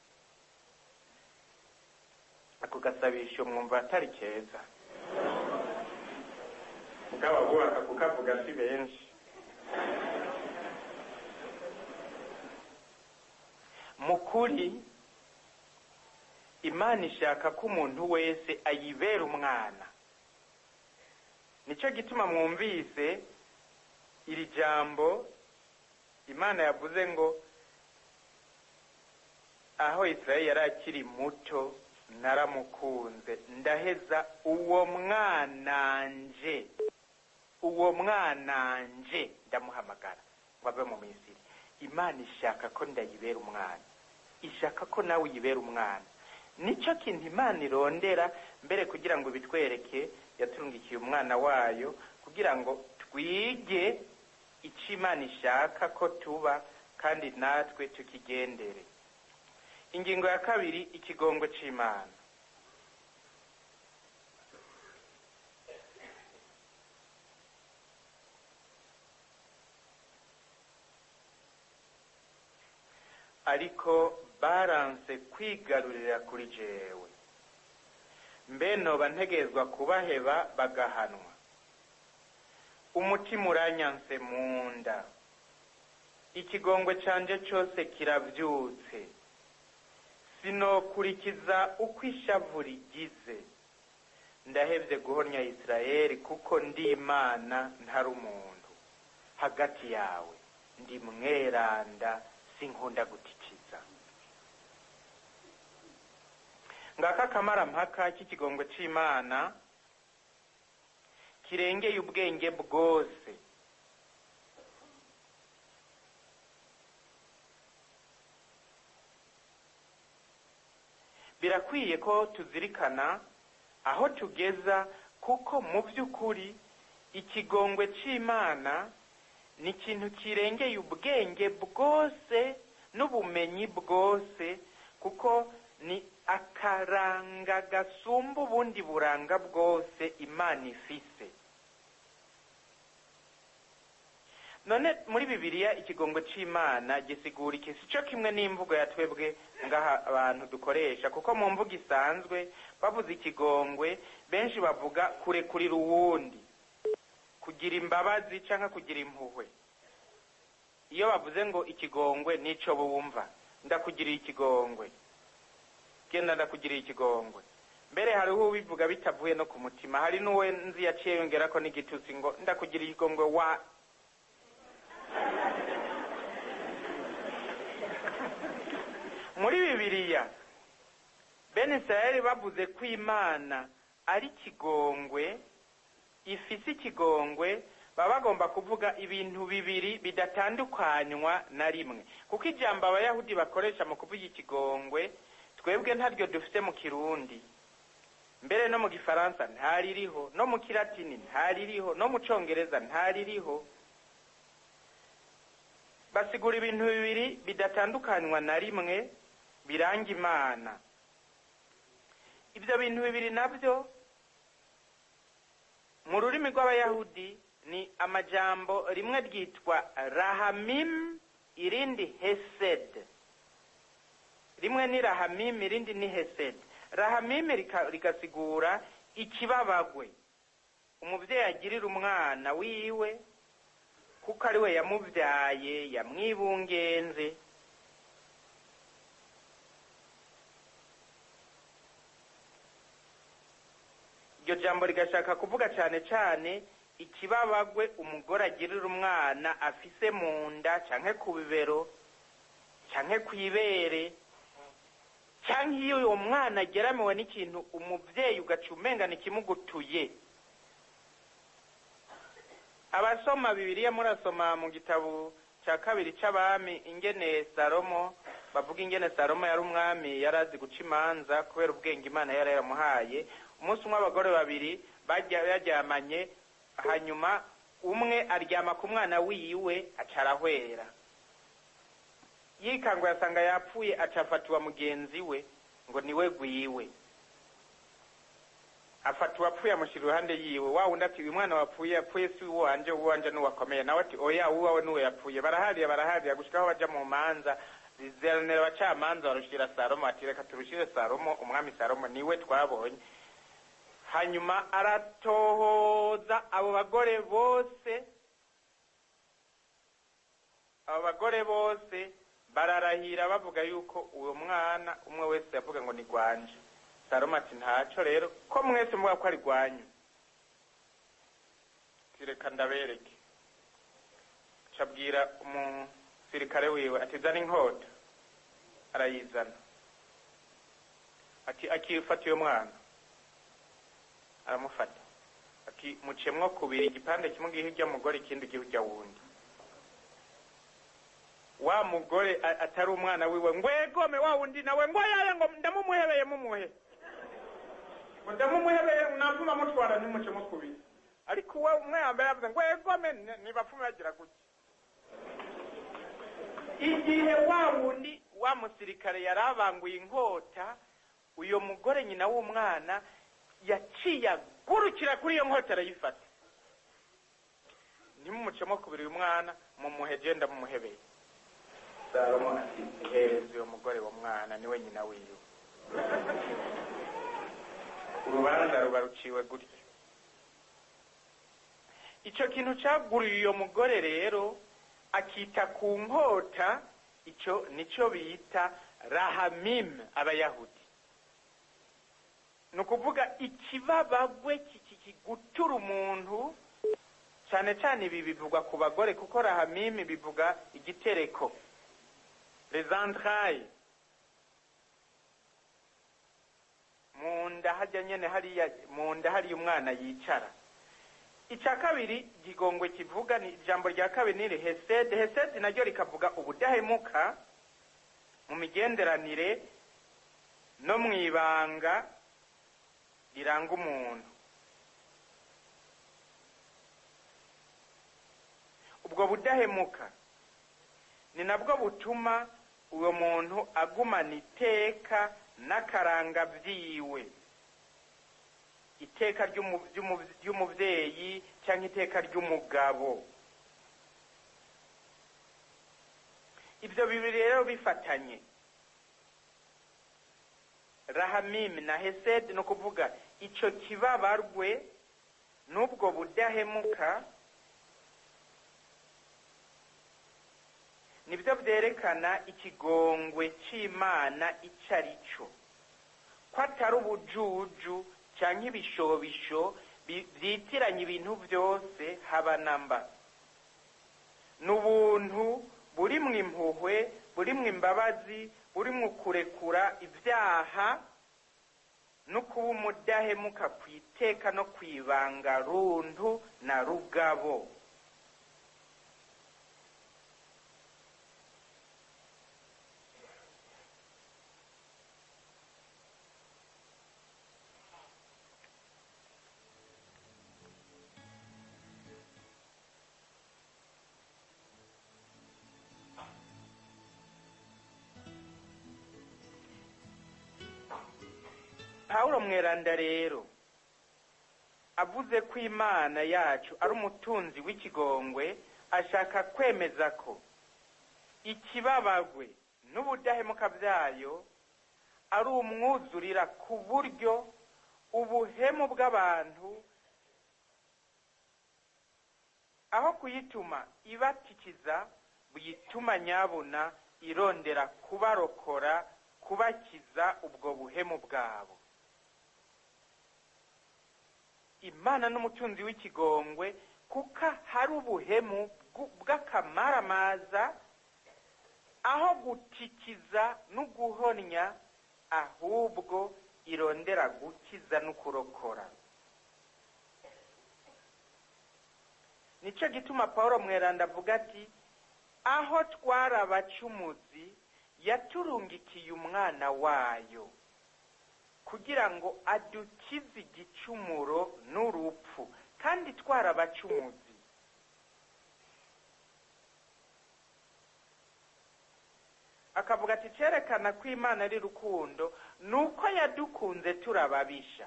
S1: Ako gasabisho mwumva atari keza, mugabo abubaka kukavuga si benshi. Mukuri Imana ishaka ko umuntu wese ayibera umwana. Nico gituma mwumvise iri jambo Imana yavuze ngo aho Israeli yari akiri muto naramukunze, ndaheza uwo mwananje, uwo mwananje ndamuhamagara ngo ave mu Misiri. Imana ishaka ko ndayibera umwana, ishaka ko nawe uyibera umwana. Nico kintu Imana irondera mbere kugira ngo bitwereke, yaturungikiye umwana wayo kugira ngo twige icyo Imana ishaka ko tuba, kandi natwe tukigendere. Ingingo ya kabiri, ikigongo c'Imana. Ariko baranse kwigarurira kuri jewe, mbe noba ntegezwa kubaheba bagahanwa. Umutima uranyanse mu nda, ikigongwe canje cose kiravyutse. Sinokurikiza uko ishavu rigize, ndahevye guhonya Israeli, kuko ndi Imana ntari umuntu. Hagati yawe ndi mweranda, sinkunda gutikiza. Ngaka kamarampaka k'ikigongwe c'Imana kirengeye ubwenge bwose. Birakwiye ko tuzirikana aho tugeza, kuko mu by'ukuri ikigongwe c'Imana ni ikintu kirengeye ubwenge bwose n'ubumenyi bwose, kuko ni akaranga gasumba ubundi buranga bwose Imana ifise. None muri Bibiliya ikigongwe c'Imana gisigura iki? Sico kimwe n'imvugo ya twebwe ngaha abantu dukoresha, kuko mu mvugo isanzwe bavuze ikigongwe benshi bavuga kurekurira uwundi, kugira imbabazi canke kugira impuhwe. Iyo bavuze ngo ikigongwe nico bumva, ndakugiriye ikigongwe, genda ndakugiriye ikigongwe. Mbere hariho ubivuga bitavuye no ku mutima, hari n'uwe nzi yaciye yongerako n'igitutsi ngo ndakugiriye ikigongwe wa. Muri Bibiliya bene Israeli bavuze ko Imana ari kigongwe, ifise ikigongwe, baba bagomba kuvuga ibintu bibiri bidatandukanywa na rimwe, kuko ijambo Abayahudi bakoresha mu kuvuga ikigongwe twebwe ntaryo dufite mu Kirundi, mbere no mu Gifaransa ntaririho, no mu Kilatini ntaririho, no mu Congereza ntaririho. Basigura ibintu bibiri bidatandukanywa na rimwe biranga Imana. Ibyo bintu bibiri navyo mu rurimi rw'Abayahudi ni amajambo, rimwe ryitwa rahamim, irindi hesed. Rimwe ni rahamim, irindi ni hesed. Rahamim rigasigura ikibabagwe umuvyeyi agirira umwana wiwe, kuko ari we yamuvyaye, yamwibungenze. Iryo jambo rigashaka kuvuga cane cane ikibabagwe umugore agirira umwana afise mu nda, canke ku bibero, canke kw'ibere, canke iyo uwo mwana ageramiwe n'ikintu umuvyeyi ugaca umenga n'ikimugutuye. Abasoma Bibiliya murasoma mu gitabo cya kabiri c'abami ingene Salomo, bavuga ingene Salomo yari umwami yarazi guca imanza kubera ubwenge Imana yari yaramuhaye. Umunsi umwe abagore babiri baryamanye, hanyuma umwe aryama ku mwana wiwe aca arahwera, yikanguye asanga yapfuye, aca afata mugenzi we ngo niwe gwiwe, afata uwapfuye amushyira iruhande yiwe. Wa wundi ati uyu mwana wapfuye yapfuye si uwanje, uwanje n'uwakomeye. Nawe ati oya, uwawe n'uwo yapfuye. Barahariya barahariya gushika aho baja mu manza zizeranira abacamanza, barushira Salomo, ati reka turushire Salomo, umwami Salomo niwe twabonye. Hanyuma aratohoza abo bagore bose, abo bagore bose bararahira bavuga yuko uwo mwana umwe wese yavuga ngo ni gwanje. Salomo ati ntaco rero ko mwese muvuga ko ari gwanyu, reka ndabereke. Cabwira umusirikare wiwe ati zana inkota, arayizana. Ati akifata uyo mwana, aramufata ati mucemwo kubiri, igipande kimwe gihe ujya mugore, ikindi gihe ujya wundi. Wa mugore atari umwana wiwe ngwegome, wa wundi nawe ngo yaya, ngo ndamumuhebeye mumuhe, ngo ndamumuhebeye navuma mutwara ntimucemwo kubiri. Ariko we umwe yambaye yavuze ngo egome, nibapfume bagira gutya. Igihe wa wundi wa musirikare yarabanguye inkota, uyo mugore nyina w'umwana yaciye agurukira kuri iyo nkota arayifata. Ntimumucemo kubiri uyu mwana, mumuhe je ndamumuhebeye. Salomo ati hereza uyo mugore wa mwana, niwe nyina wiwe. Urubanza ruba ruciwe gutyo. Ico kintu caguriye uyo mugore rero akita ku nkota, ico nico bita rahamim abayahudi. Ni ukuvuga ikibabagwe kigutura umuntu. Cyane cyane ibi bivugwa ku bagore, kuko rahamim bivuga igitereko, les entrailles, mu nda hajya nyene hariya mu nda hariya umwana yicara. Icya kabiri gigongwe kivuga ni ijambo rya kabiri ni hesed. Hesed naryo rikavuga ubudahemuka mu migenderanire no mu ibanga riranga umuntu. Ubwo budahemuka ni nabwo butuma uwo muntu agumana iteka n'akaranga vyiwe, iteka ry'umuvyeyi cyangwa iteka ry'umugabo. Ibyo bibiri rero bifatanye, rahamim na hesed, no kuvuga ico kibabarwe n'ubwo budahemuka, nibyo byerekana ikigongwe c'Imana ico ari cyo, ko atari ubujuju canke ibishobisho vyitiranya ibintu byose haba namba. N'ubuntu burimwo impuhwe, burimwo imbabazi, burimwo kurekura ibyaha no kuba umudahemuka kwiteka no kwibanga runtu na rugabo. Paulo mweranda rero avuze ko Imana yacu ari umutunzi w'ikigongwe, ashaka kwemeza ko ikibabagwe n'ubudahemuka byayo ari umwuzurira, ku buryo ubuhemu bw'abantu aho kuyituma ibatikiza buyituma nyabuna irondera kubarokora, kubakiza ubwo buhemu bwabo. Imana n'umutunzi w'ikigongwe, kuko hari ubuhemu bw'akamaramaza, aho gutikiza no guhonya, ahubwo irondera gukiza no kurokora. Nicyo gituma Paul Mweranda avuga ati aho twari abacumuzi yaturungikiye umwana wayo kugira ngo adukize igicumuro n'urupfu, kandi twari abacumuzi. Akavuga ati cyerekana ko Imana ari rukundo ni uko yadukunze turababisha.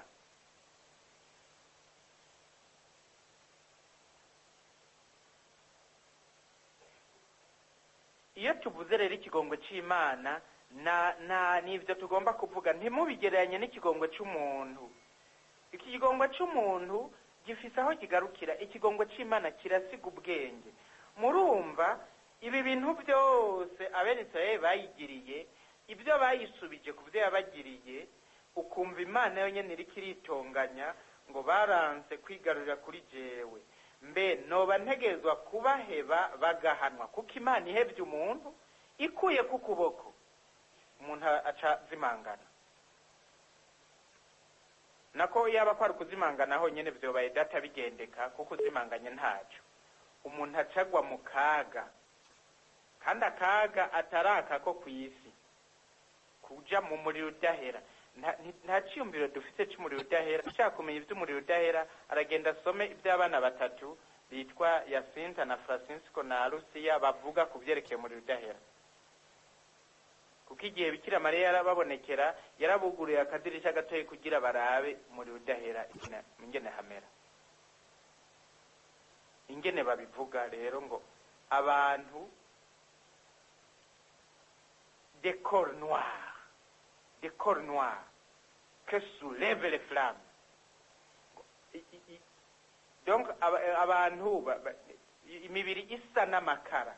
S1: Iyo tuvuze rero ikigongo cy'Imana na n'ibyo tugomba kuvuga, ntimubigereranye n'ikigongo cy'umuntu. Ikigongo cy'umuntu gifise aho kigarukira, ikigongo cy'Imana kirasiga ubwenge. Murumva ibi bintu byose Abenisirayeli bayigiriye, ibyo bayisubije ku byo yabagiriye, ukumva Imana yonyine iriko iritonganya ngo baranse kwigarurira kuri jewe, mbe noba ntegerezwa kubaheba bagahanwa, kuko Imana ihebye umuntu ikuye ku kuboko umuntu aca zimangana. Nako yaba kwari kuzimangana honyine vyobaye data bigendeka, kuko uzimanganye ntaco umuntu acagwa mu kaga, kandi akaga ataraka ko kw'isi, kuja mu muriro udahera. Nta ciyumviro dufise c'umuriro udahera. Ushaka kumenya ivy'umuriro udahera aragenda asome ivy'abana batatu bitwa Yasinta na Francisco na Lucia bavuga ku vyerekeye umuriro udahera. Kuko igihe Bikira Mariya yarababonekera, yarabuguriye akadirisha gatoyi kugira barabe umuriro udahera ingene hamera, ingene babivuga. Rero ngo abantu des corps noirs, des corps noirs que soulèvent les flammes. Donc abantu imibiri isa n'amakara,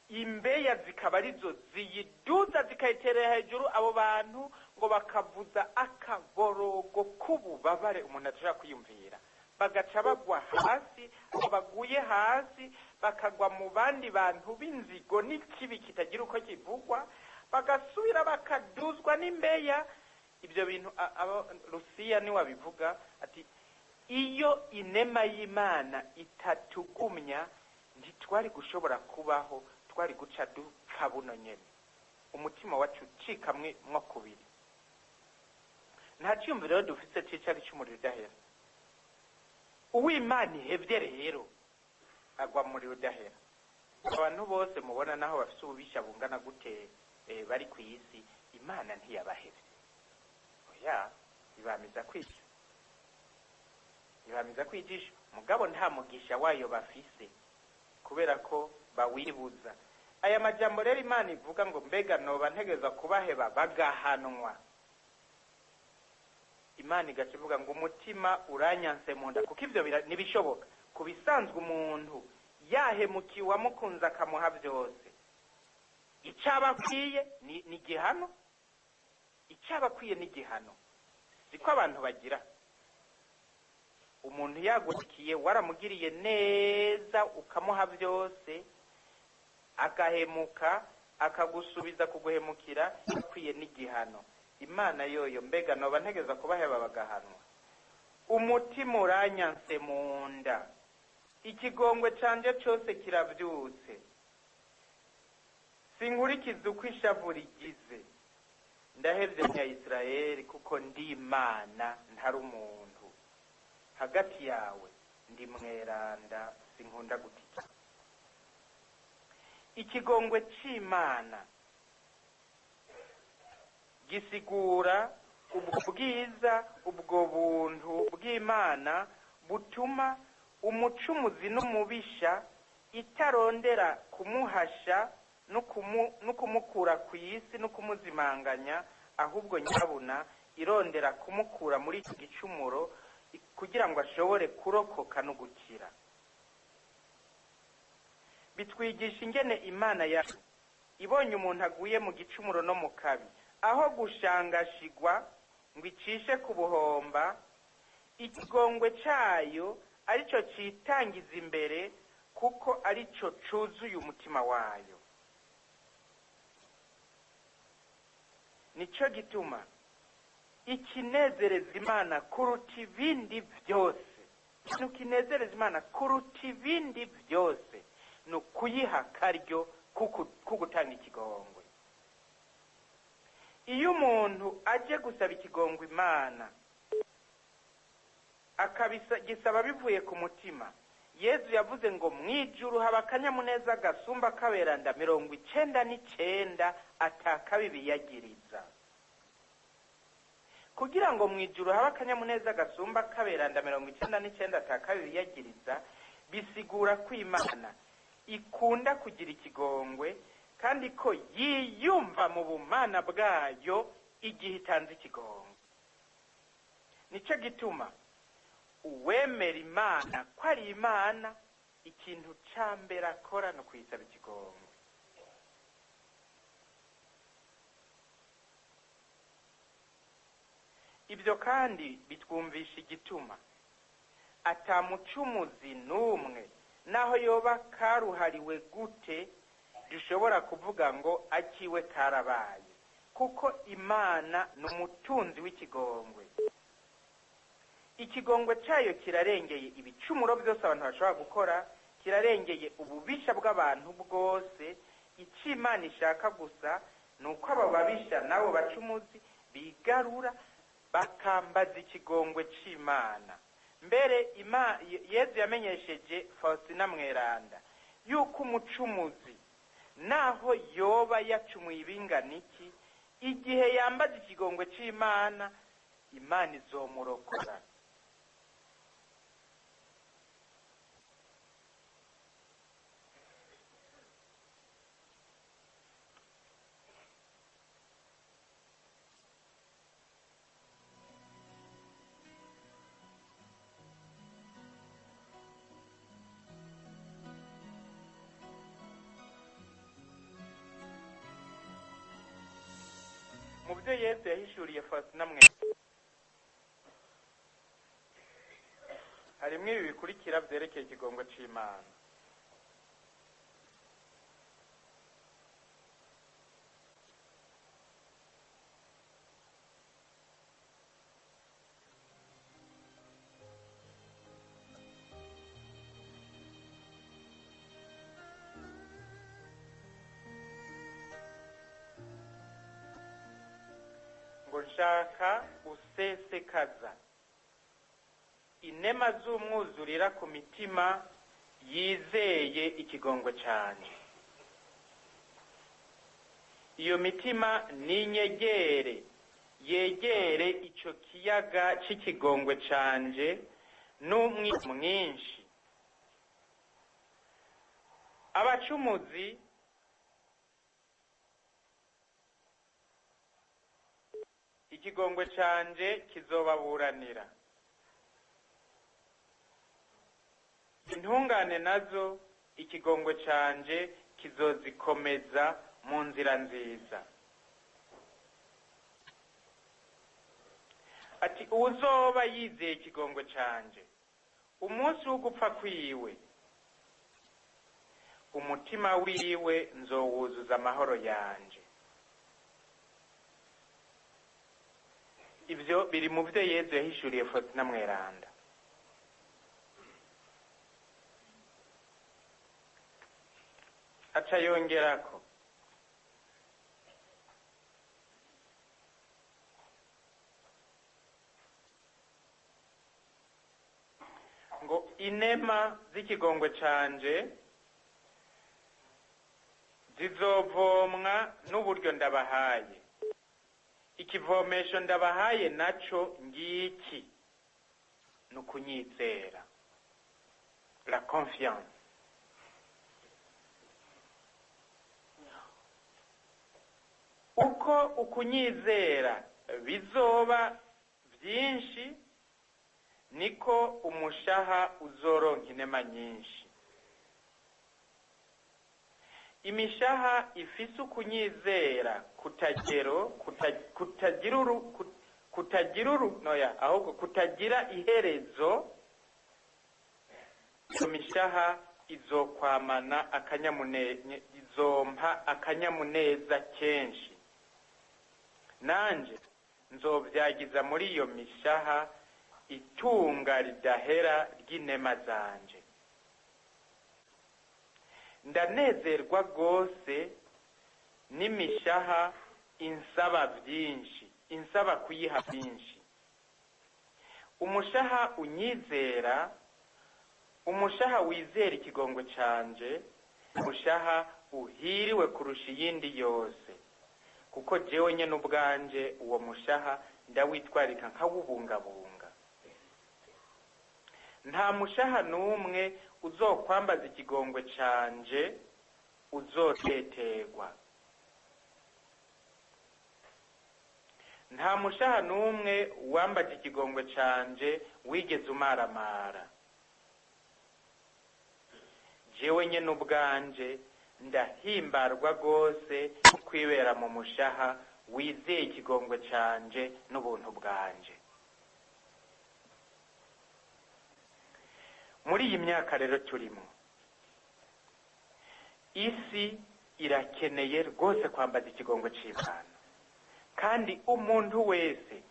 S1: imbeya zikaba arizo ziyiduza zikayiterera hejuru. Abo bantu ngo bakavuza akaborogo k'ububabare umuntu atashobora kwiyumvira, bagaca bagwa hasi. Baguye hasi bakagwa mu bandi bantu b'inzigo n'ikibi kitagira uko kivugwa, bagasubira bakaduzwa n'imbeya. Ibyo bintu Lucia niwe abivuga ati iyo inema y'Imana itatugumya ntitwari gushobora kubaho, twari guca dupfa buno nyene, umutima wacu ucikamwe mwo kubiri. Nta ciyumviro dufise c'icari c'umuriro udahera. Uw'Imana ihevye rero agwa mu muriro udahera. Abantu bose mubona naho bafise ububisha bungana gute bari kw'isi, Imana ntiyabahevye. Oya, ibamiza kwica, ibamiza kwicisha, mugabo nta mugisha wayo bafise kubera ko bawibuza. Aya majambo rero Imana ivuga ngo mbega noba ntegeza kubaheba bagahanwa, Imana igaca ivuga ngo umutima uranyanse mu nda, kuko ivyo ntibishoboka. Ku bisanzwe umuntu yahemukiwe amukunze akamuha byose, icabakwiye ni igihano, icabakwiye ni igihano. Siko abantu bagira. Umuntu yagukiye waramugiriye neza ukamuha byose, akahemuka akagusubiza kuguhemukira, akwiye n'igihano. Imana yoyo mbega noba ntegeza kubaheba bagahanwa. Umutima uranyanse mu nda, ikigongwe canje cose kiravyutse, sinkurikiza uko ishavu rigize, ndahevye Abanyayisiraheli kuko ndi Imana ntari umuntu, hagati yawe ndi mweranda sinkunda gutica. Ikigongwe c'Imana gisigura ubwiza, ubwo buntu bw'Imana butuma umucumuzi n'umubisha itarondera kumuhasha no kumukura ku isi no kumuzimanganya, ahubwo nyabuna irondera kumukura muri iki gicumuro kugira ngo ashobore kurokoka no gukira. Bitwigisha ingene Imana yacu ibonye umuntu aguye mu gicumuro no mu kabi, aho gushangashigwa ngo icishe ku buhomba, ikigongwe cayo arico citangiza imbere, kuko arico cuzuye umutima wayo. Nico gituma ikinezereza Imana kuruta ibindi byose Ikintu kinezereza Imana kuruta ibindi byose ni ukuyiha akaryo ko gutanga ikigongwe. Iyo umuntu aje gusaba ikigongwe Imana akabigisaba bivuye ku mutima, Yezu yavuze ngo mwijuru haba akanyamuneza gasumba kaberanda 99 atakabibiyagiriza. Kugira ngo mwijuru haba akanyamuneza gasumba kaberanda 99 atakabibiyagiriza, bisigura ko Imana ikunda kugira ikigongwe kandi ko yiyumva mu bumana bwayo igihe itanze ikigongwe. Nico gituma uwemera Imana ko ari Imana, ikintu ca mbere akora no kuyisaba ikigongwe. Ibyo kandi bitwumvisha igituma atamucumuzi n'umwe naho yoba karuhariwe gute dushobora kuvuga ngo akiwe karabaye, kuko Imana ni umutunzi w'ikigongwe. Ikigongwe cyayo kirarengeye ibicumuro byose abantu bashobora gukora, kirarengeye ububisha bw'abantu bwose. Icyo Imana ishaka gusa ni uko abo babisha n'abo bacumuzi bigarura bakambaza ikigongwe c'Imana. Mbere Yezu yamenyesheje Faustina Mweranda yuko umucumuzi naho yoba yacumuye ibingana iki, igihe yambaza ikigongwe c'Imana, Imana izomurokora. Mu byo Yesu yahishuriye Faustina Mweranda harimwo ibi bikurikira vyerekeye ikigongwe c'Imana. Ngo nshaka gusesekaza inema z'umwuzurira ku mitima yizeye ikigongwe canje. Iyo mitima ninyegere, yegere ico kiyaga c'ikigongwe canje n'umwi mwinshi. Abacumuzi ikigongwe canje kizobaburanira, intungane nazo ikigongwe canje kizozikomeza mu nzira nziza. Ati uwuzoba yizeye ikigongwe canje umunsi wo gupfa kwiwe, umutima wiwe nzowuzuza amahoro yanje. Ibyo biri mu byo Yezu yahishuriye Faustina Mweranda. Aca yongerako ngo inema z'ikigongwe canje zizovomwa n'uburyo ndabahaye. Ikivomesho ndabahaye naco ngiki, ni ukunyizera, la confiance. Uko ukunyizera bizoba byinshi, niko umushaha uzoronka inema nyinshi. Imishaha ifise ukunyizera kutagero kutagira ahubwo kutagira iherezo, iyo mishaha izokwamana izompa akanyamuneza kenshi. Nanje nzovyagiza muri iyo mishaha Itunga ridahera ry'inema zanje. Ndanezerwa rwose n'imishaha insaba byinshi, insaba kuyiha byinshi. Umushaha unyizera, umushaha wizera ikigongwe canje, umushaha uhiriwe kurusha iyindi yose, kuko jewe nyene ubwanje uwo mushaha ndawitwarika nkawubungabunga. Nta mushaha n'umwe uzokwambaza ikigongwe canje uzoteterwa. Nta mushaha n'umwe wambaje ikigongwe canje wigeze umaramara. Jewe nyene ubwanje ndahimbarwa rwose kwibera mu mushaha wizeye ikigongwe canje n'ubuntu bwanje. Muri iyi myaka rero turimo, isi irakeneye rwose kwambaza ikigongwe c'Imana, kandi umuntu wese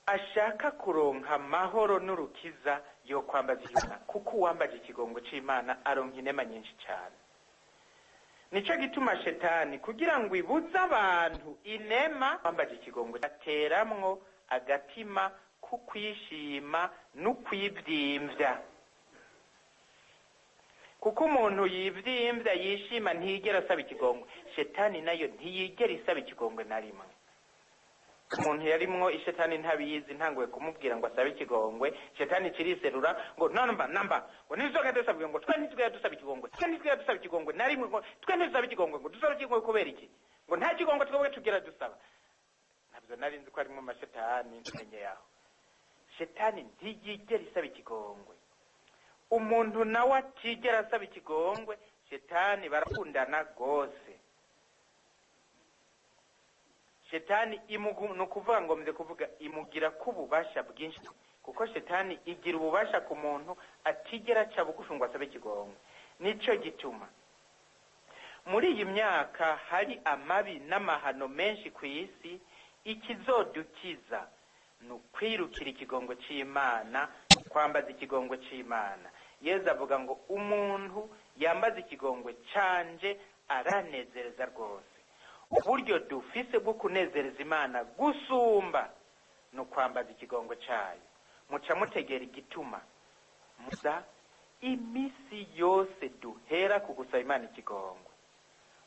S1: ashaka kuronka amahoro n'urukiza yo kwambaza Imana, kuko uwambaje ikigongwe c'Imana aronka inema nyinshi cyane. Nico gituma shetani kugira ngo ibuze abantu inema, wambaje ikigongwe ateramwo agatima kukwishima n'ukwivyimbya, kuko umuntu yivyimbya yishima ntiyigera asaba ikigongwe. Shetani nayo ntiyigera isaba ikigongwe na rimwe. Umuntu yarimwo ishetani ntabiyizi, ntanguye kumubwira ngo asabe ikigongwe, shetani kiriserura ngo namba namba, ngo ntizogera dusaba ngo twe ntitwigera dusaba ikigongwe, twe ntitwigera dusaba ikigongwe na rimwe, ngo twe ntidusaba ikigongwe, ngo dusaba ikigongwe kubera iki? Ngo nta kigongwe twebwe tugira dusaba. Ntabyo nari nzi ko harimo amashetani, nmenye yaho. Shetani ntiyigera isaba ikigongwe. Umuntu nawe atigera asaba ikigongwe, shetani barakundana rwose. Shetani ni ukuvuga ngo mze kuvuga imugira ko ububasha bwinshi, kuko shetani igira ububasha ku muntu atigera aca bugufi ngo asabe ikigongwe. Nico gituma muri iyi myaka hari amabi n'amahano menshi ku isi. Ikizodukiza ni ukwirukira ikigongwe c'Imana, kwambaza ikigongwe c'Imana. Yezu avuga ngo umuntu yambaza ikigongwe canje aranezereza rwose. Uburyo dufise bwo kunezereza Imana gusumba ni ukwambaza ikigongwe cayo. Muca mutegera igituma muza imisi yose duhera ku gusaba Imana ikigongwe.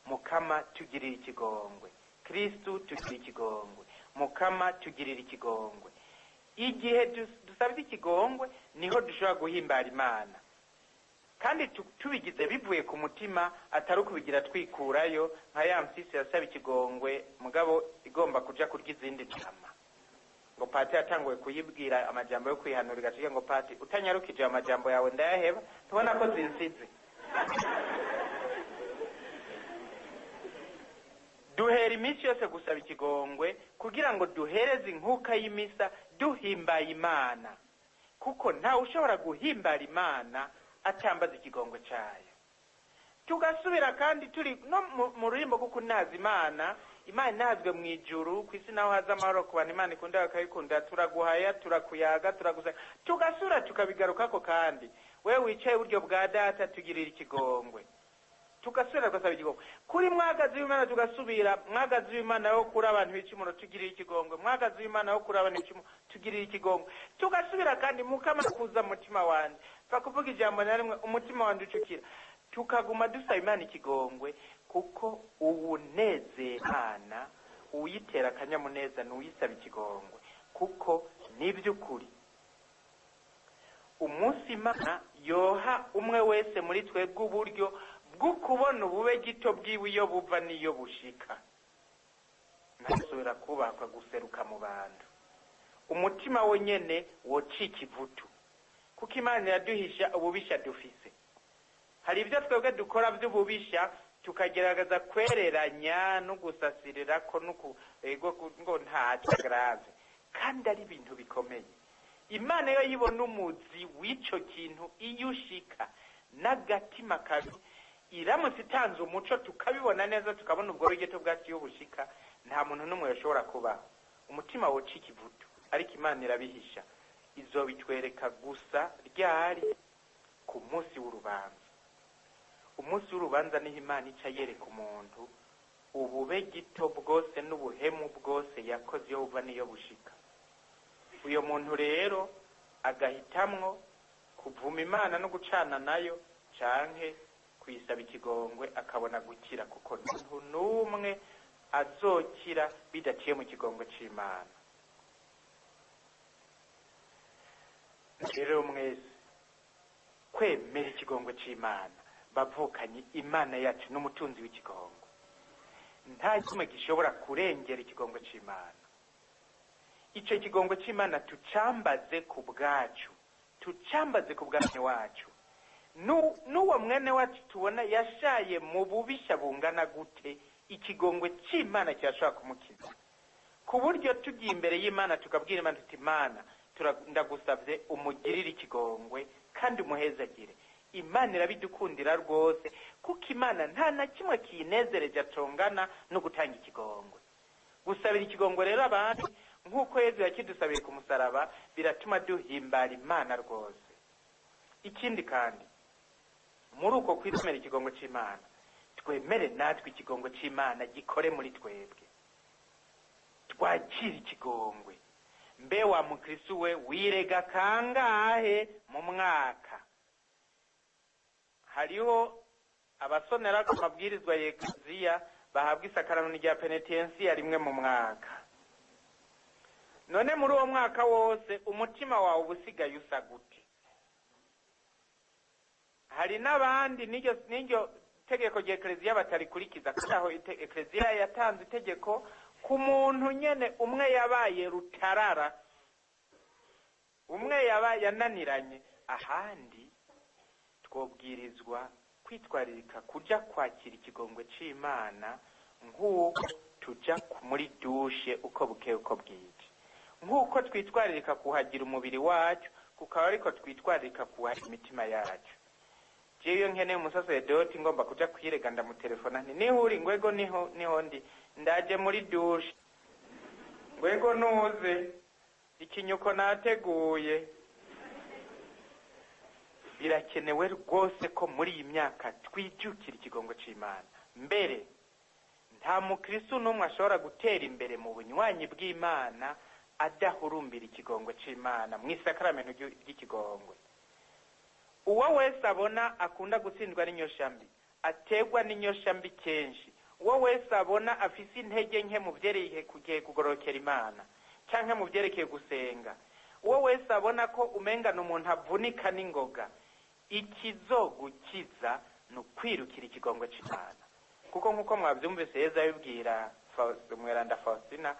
S1: Mukama tugirira ikigongwe, Kristu tugirira ikigongwe, Mukama tugirira ikigongwe. Igihe dusabye ikigongwe niho dushobora guhimbara Imana, kandi tubigize bivuye ku mutima, atari ukubigira twikurayo nka ya mfisi yasaba ikigongwe mugabo igomba kuja kurya izindi ntama. Ngo pati yatanguye kuyibwira amajambo yo kwihanura, igaciye ngo pati utanyarukije amajambo yawe ndayaheba, tubona ko zinsize. Duhera iminsi yose gusaba ikigongwe kugira ngo duhereze inkuka y'imisa duhimbaye Imana, kuko ntawe ushobora guhimbara Imana atambaza ikigongwe cayo. Tugasubira kandi turi no mu rurimbo rwo kunaza Imana. Imana inazwe mu ijuru, ku isi naho haza amahoro ku bantu Imana ikunda bakayikunda. Turaguhaya, turakuyaga, turagusa. Tugasubira tukabigarukako kandi wewe wicaye iburyo bwa data tugirira ikigongwe. Tugasubira tugasaba ikigongwe kuri mwagazi w'Imana, tugasubira mwagazi w'Imana wo kuri abantu b'icumuro tugirira ikigongwe, mwagazi w'Imana wo kuri abantu b'icumuro tugirira ikigongwe. Tugasubira kandi Mukama kuza mutima wanje, bakuvuga ijambo na rimwe umutima wanje ucukira. Tukaguma dusaba Imana ikigongwe, kuko uwunezerana uyitera akanyamuneza n'uyisaba ikigongwe, kuko niby'ukuri umunsi Imana yoha umwe wese muri twebwe uburyo bwo kubona ubube gito bwiwe iyo buva n'iyo bushika, ntasubira kubakwa guseruka mu bantu. Umutima wenyene wocika ivutu, kuko Imana iraduhisha ububisha dufise. Hari ibyo twebwe dukora by'ububisha tukagerageza kwereranya no gusasirira ko ngo ntacyo grave, kandi ari ibintu bikomeye. Imana yo yibona umuzi w'ico kintu iyo ushika n'agatima kabi, iramutse itanze umuco tukabibona neza, tukabona ubwo rugeto bwacu iyo bushika, nta muntu n'umwe yashobora kubaho. Umutima wocika ivutu. Ariko Imana irabihisha, izobitwereka gusa ryari? Ku munsi w'urubanza. Umunsi w'urubanza niho Imana ica yereka umuntu ubube gito bwose n'ubuhemu bwose yakoze iyo buva n'iyo bushika. Uyo muntu rero agahitamwo kuvuma Imana no gucana nayo, canke kuyisaba ikigongwe akabona gukira, kuko nta n'umwe azokira bidaciye mu kigongwe c'Imana. Rero mwese kwemera ikigongwe c'Imana, bavukanye, Imana yacu n'umutunzi w'ikigongwe. Nta kimwe gishobora kurengera ikigongwe c'Imana. Ico kigongwe c'Imana tucambaze ku bwacu, tucambaze ku bwamwe wacu. N'uwo mwene wacu tubona yashaye mu bubisha bungana gute, ikigongwe c'Imana kirashobora kumukiza. Ku buryo tugiye imbere y'Imana tukabwira Imana tuti: Imana, ndagusavye umugirire ikigongwe kandi umuhezagire. Imana irabidukundira rwose, kuko Imana nta na kimwe kiyinezereje atongana no gutanga ikigongwe. Gusabira ikigongwe rero abandi nk'uko Yezu yakidusabiye ku musaraba biratuma duhimbara Imana rwose. Ikindi kandi, muri uko kwizera ikigongwe c'Imana, twemere natwe ikigongwe c'Imana gikore muri twebwe, twakire ikigongwe. Mbe wa mukristu we, wirega kangahe mu mwaka? Hariho abasonera ku mabwirizwa ya ekleziya bahabwa isakarano rya penetensiya rimwe mu mwaka. None muri uwo mwaka wose umutima wawe uba usigaye usa gute? Hari n'abandi n'iryo tegeko rya ekleziya batarikurikiza, kandi aho ekleziya yatanze itegeko ku muntu nyene umwe yabaye rutarara, umwe yabaye yananiranye. Ahandi twobwirizwa kwitwaririka kuja kwakira ikigongwe c'Imana nk'uko tuja muri dushe uko bukeye uko bwije, nk'uko twitwaririka kuhagira umubiri wacu, kukaba ariko twitwaririka kuhagira imitima yacu. Jewe iyo nkeneye umusaseredoti ngomba kuja kwirega, ndamutelefona nti: niho uri? Ngwego niho ndi, ndaje muri dushe. Ngwego nuze, ikinyuko nateguye. Birakenewe rwose ko muri iyi myaka twijukira ikigongo c'Imana. Mbere nta mukristu n'umwe ashobora gutera imbere mu bunywanyi bw'Imana adahurumbira ikigongo c'Imana mu isakaramento ry'ikigongwe. Uwo wese abona akunda gutsindwa n'inyosha mbi, ategwa n'inyosha mbi kenshi, uwo wese abona afise intege nke mu vyerekeye kugiye kugororokera Imana canke mu vyerekeye gusenga, uwo wese abona ko umengana umuntu avunika n'ingoga, ikizogukiza ni ukwirukira ikigongwe c'Imana. Kuko nk'uko mwavyumvise Yezu abibwira Mweranda Faustina,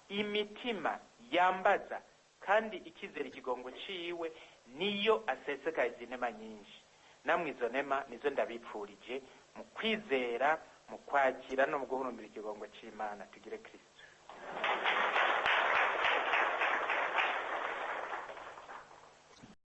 S1: imitima yambaza kandi ikizera ikigongwe ciwe niyo asesekaye inema nyinshi. Namwe izo nema nizo ndabipfurije mu kwizera, mu kwakira no mu guhurumbira ikigongwe c'Imana. Tugire Kristo.